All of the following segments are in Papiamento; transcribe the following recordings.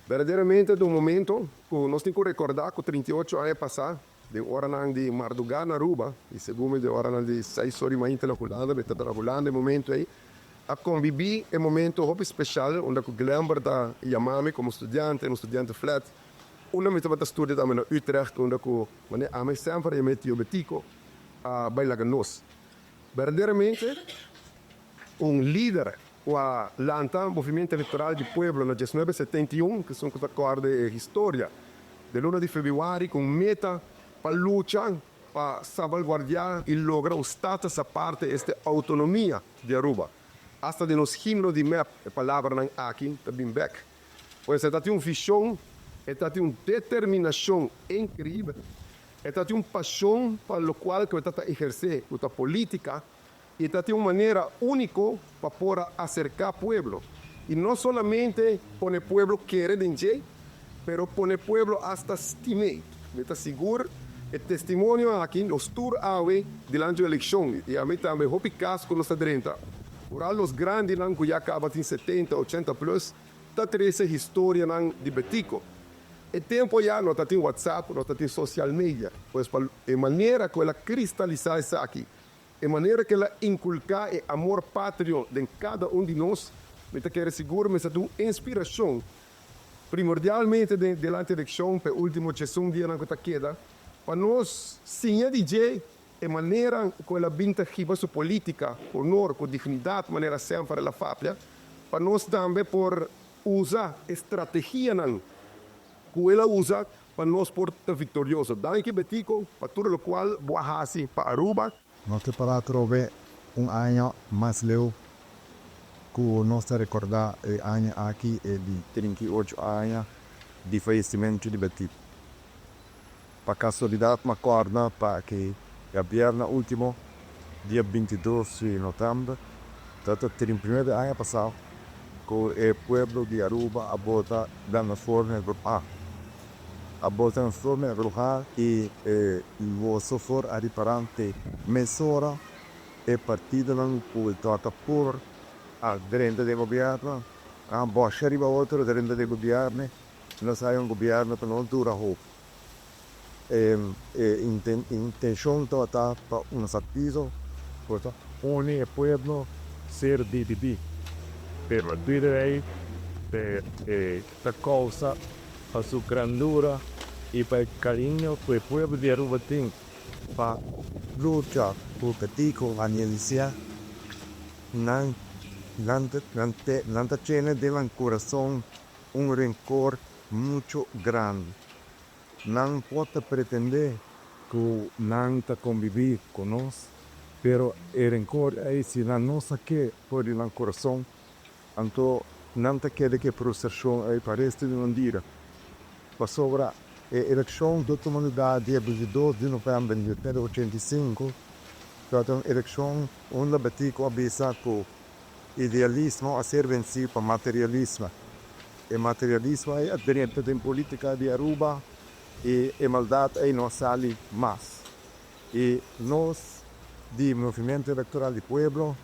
Berdaderamente ta un momento ku nos tin ku rekordá ku 38 aña pasá, den oranan di mardugá na Aruba, i segun mi den oranan di 6 or di mainta na Hulanda, mi tabata na Hulanda e momento ei, a konbibí e momento hopi spesial unda ku Glenbert a yama mi komo studiante, un studiante flat, unda mi tabata studia tambe na Utrecht, unda ku manera ami semper a yam'é Tio Betico, a bai laga nos. Berdaderamente un lider ku a lanta Movimiento Electoral di Pueblo na 1971, ku esun ku ta kòrda e historia, den luna di febrüari ku un meta pa lucha pa salvaguardiá i logra un status aparte, este outonomia di Aruba. Asta den nos himno di MEP e palabranan aki ta bin bèk. Pues e ta tin un vishon, e ta tin un determinashon inkreibel, e ta tin un pashon pa lokual ku e ta ta ehersé, ku ta polítika, i ta tin un manera úniko pa por a aserká pueblo. I no solamente pone pueblo kere den dje, pero pone pueblo asta stim'é. Mi ta sigur e testimonio aki nos tur awe dilanti un elekshon, i ami tambe hopi kas ku nos ta drenta, oral nos grandinan ku ya kaba tin 70, 80 plus, ta trese historianan di Betico. E tempu ya no ta tin WhatsApp, no ta tin social media, pues pa e manera ku el a kristalisá esaki, e manera ku el a inkulká e amor patrio den kada un di nos, mi ta kere sigur mester ta un inspirashon primordialmente den delante elekshon pa e último 11 dianan ku ta keda, pa nos siña di dje e manera ku el a bin ta hiba su polítika, ku honor, ku dignidat, manera semper el a papia, pa nos tambe por usa e strategianan ku el a usa pa nos por ta viktorioso. Danki, Betico, pa tur lokual bo a hasi pa Aruba. Nos ta para atrobe un aña mas leu ku nos ta rekordá e aña aki e di 38 aña di fayesimentu di Betico. Pa kasualidat mi a kòrda pa ke djabièrnè último, dia 22 di novèmber, tabata 39 aña pasá ku e pueblo di Aruba a bota den forma A. A bota den forma roha i e boso for a ripará te mesora e partidonan ku tabata por a drenta den gobièrnu a bòsha riba otro drenta den gobièrnu. Nos hay un gobièrnu ku no dura hopi. E intenshon tabata pa un partido por ta pone e pueblo ser dividí, pero rei ta kousa pa su grandura i pa e kariño ku e pueblo di Aruba tin pa lucha ku Betico a inisiá, nan ta tene den nan kurason un renkor muchu grandi. Nan por ta pretendé ku nan ta konbibí ku nos, pero e renkor ei si nan no sak'é for di nan kurason, anto nan ta keda ku e frustrashon ei pa restu di nan bida. Pasobra e elekshon ku a tuma lugá dia 22 di novèmber di 1985 tabata un elekshon unda Betico a bisa ku idealismo a ser vensí pa materialismo. E materialismo ei a drenta den polítika di Aruba i e maldat ei no a sali mas. I nos di Movimiento Electoral di Pueblo,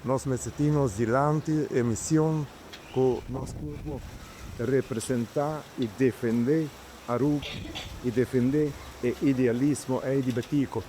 nos mester tin nos dilanti e mision ku nos por representá i defendé Aruba i defendé e idealismo ei di Betico.